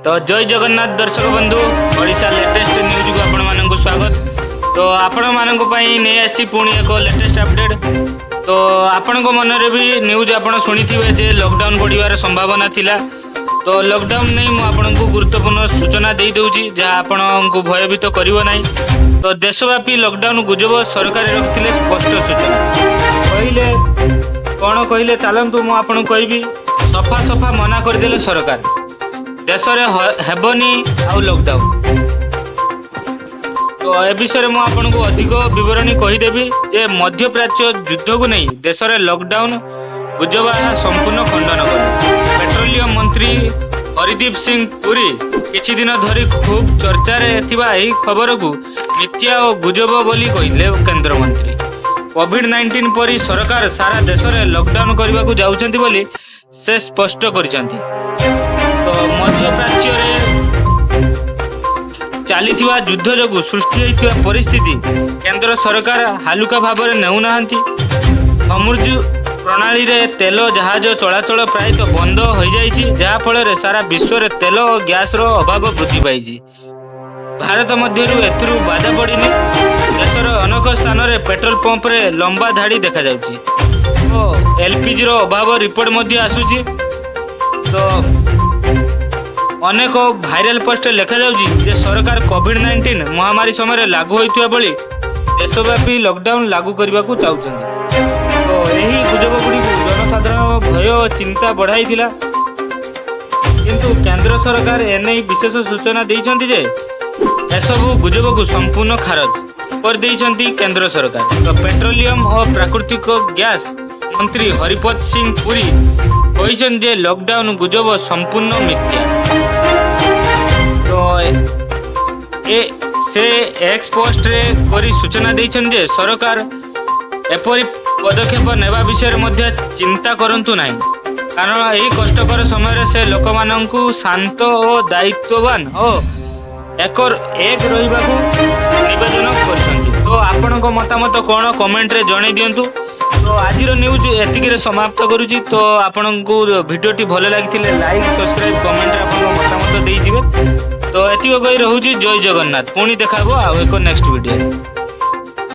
ତ ଜୟ ଜଗନ୍ନାଥ ଦର୍ଶକ ବନ୍ଧୁ, ଓଡ଼ିଶା ଲେଟେଷ୍ଟ ନ୍ୟୁଜକୁ ଆପଣମାନଙ୍କୁ ସ୍ୱାଗତ। ତ ଆପଣମାନଙ୍କ ପାଇଁ ନେଇ ଆସିଛି ପୁଣି ଏକ ଲେଟେଷ୍ଟ ଅପଡେଟ୍। ତ ଆପଣଙ୍କ ମନରେ ବି ନ୍ୟୁଜ୍ ଆପଣ ଶୁଣିଥିବେ ଯେ ଲକଡାଉନ୍ ପଡ଼ିବାର ସମ୍ଭାବନା ଥିଲା। ତ ଲକଡାଉନ୍ ନେଇ ମୁଁ ଆପଣଙ୍କୁ ଗୁରୁତ୍ୱପୂର୍ଣ୍ଣ ସୂଚନା ଦେଇ ଦେଉଛି, ଯାହା ଆପଣଙ୍କୁ ଭୟଭୀତ କରିବ ନାହିଁ। ତ ଦେଶବ୍ୟାପୀ ଲକଡାଉନ୍ ଗୁଜବ, ସରକାର ରଖିଥିଲେ ସ୍ପଷ୍ଟ ସୂଚନା। କହିଲେ କ'ଣ କହିଲେ, ଚାଲନ୍ତୁ ମୁଁ ଆପଣଙ୍କୁ କହିବି। ସଫା ସଫା ମନା କରିଦେଲେ ସରକାର, ଦେଶରେ ହେବନି ଆଉ ଲକଡାଉନ୍। ତ ଏ ବିଷୟରେ ମୁଁ ଆପଣଙ୍କୁ ଅଧିକ ବିବରଣୀ କହିଦେବି ଯେ ମଧ୍ୟପ୍ରାଚ୍ୟ ଯୁଦ୍ଧକୁ ନେଇ ଦେଶରେ ଲକଡାଉନ୍ ଗୁଜବ, ଏହା ସମ୍ପୂର୍ଣ୍ଣ ଖଣ୍ଡନ କଲେ ପେଟ୍ରୋଲିୟମ ମନ୍ତ୍ରୀ ହରଦୀପ ସିଂ ପୁରୀ। କିଛି ଦିନ ଧରି ଖୁବ୍ ଚର୍ଚ୍ଚାରେ ଥିବା ଏହି ଖବରକୁ ମିଥ୍ୟା ଓ ଗୁଜବ ବୋଲି କହିଲେ କେନ୍ଦ୍ରମନ୍ତ୍ରୀ। କୋଭିଡ-19 ପରି ସରକାର ସାରା ଦେଶରେ ଲକଡାଉନ୍ କରିବାକୁ ଯାଉଛନ୍ତି ବୋଲି ସେ ସ୍ପଷ୍ଟ କରିଛନ୍ତି। ତ ମଧ୍ୟପ୍ରାଚ୍ୟରେ ଚାଲିଥିବା ଯୁଦ୍ଧ ଯୋଗୁଁ ସୃଷ୍ଟି ହୋଇଥିବା ପରିସ୍ଥିତି କେନ୍ଦ୍ର ସରକାର ହାଲୁକା ଭାବରେ ନେଉନାହାନ୍ତି। ହର୍ମୁଜ ପ୍ରଣାଳୀରେ ତେଲ ଜାହାଜ ଚଳାଚଳ ପ୍ରାୟତଃ ବନ୍ଦ ହୋଇଯାଇଛି, ଯାହାଫଳରେ ସାରା ବିଶ୍ୱରେ ତେଲ ଓ ଗ୍ୟାସର ଅଭାବ ବୃଦ୍ଧି ପାଇଛି। ଭାରତ ମଧ୍ୟରୁ ଏଥିରୁ ବାଧା ପଡ଼ିନି। ଦେଶର ଅନେକ ସ୍ଥାନରେ ପେଟ୍ରୋଲ ପମ୍ପରେ ଲମ୍ବା ଧାଡ଼ି ଦେଖାଯାଉଛି ଓ ଏଲପିଜିର ଅଭାବ ରିପୋର୍ଟ ମଧ୍ୟ ଆସୁଛି। ତ ଅନେକ ଭାଇରାଲ ପୋଷ୍ଟରେ ଲେଖାଯାଉଛି ଯେ ସରକାର କୋଭିଡ-19 ମହାମାରୀ ସମୟରେ ଲାଗୁ ହୋଇଥିବା ଭଳି ଦେଶବ୍ୟାପୀ ଲକଡାଉନ ଲାଗୁ କରିବାକୁ ଚାହୁଁଛନ୍ତି। ତ ଏହି ଗୁଜବ ଗୁଡ଼ିକୁ ଜନସାଧାରଣ ଭୟ ଓ ଚିନ୍ତା ବଢ଼ାଇଥିଲା। କିନ୍ତୁ କେନ୍ଦ୍ର ସରକାର ଏନେଇ ବିଶେଷ ସୂଚନା ଦେଇଛନ୍ତି ଯେ ଏସବୁ ଗୁଜବକୁ ସମ୍ପୂର୍ଣ୍ଣ ଖାରଜ କରିଦେଇଛନ୍ତି କେନ୍ଦ୍ର ସରକାର। ତ ପେଟ୍ରୋଲିୟମ ଓ ପ୍ରାକୃତିକ ଗ୍ୟାସ ମନ୍ତ୍ରୀ ହରଦୀପ ସିଂ ପୁରୀ କହିଛନ୍ତି ଯେ ଲକଡାଉନ ଗୁଜବ ସମ୍ପୂର୍ଣ୍ଣ ମିଥ୍ୟା। ତ ଏ ସେ ଏକ୍ସ ପୋଷ୍ଟରେ କରି ସୂଚନା ଦେଇଛନ୍ତି ଯେ ସରକାର ଏପରି ପଦକ୍ଷେପ ନେବା ବିଷୟରେ ମଧ୍ୟ ଚିନ୍ତା କରନ୍ତୁ ନାହିଁ, କାରଣ ଏହି କଷ୍ଟକର ସମୟରେ ସେ ଲୋକମାନଙ୍କୁ ଶାନ୍ତ ଓ ଦାୟିତ୍ୱବାନ ଓ ଏକ ରହିବାକୁ ନିବେଦନ କରିଛନ୍ତି। ତ ଆପଣଙ୍କ ମତାମତ କ'ଣ, କମେଣ୍ଟରେ ଜଣେଇ ଦିଅନ୍ତୁ। ତ ଆଜିର ନ୍ୟୁଜ୍ ଏତିକିରେ ସମାପ୍ତ କରୁଛି। ତ ଆପଣଙ୍କୁ ଭିଡ଼ିଓଟି ଭଲ ଲାଗିଥିଲେ ଲାଇକ୍, ସବସ୍କ୍ରାଇବ୍, କମେଣ୍ଟରେ ଆପଣଙ୍କ ମତାମତ ଦେଇଯିବେ। ତ ଏତିକି କହି ରହୁଛି। ଜୟ ଜଗନ୍ନାଥ। ପୁଣି ଦେଖାହବ ଆଉ ଏକ ନେକ୍ସଟ ଭିଡ଼ିଓରେ।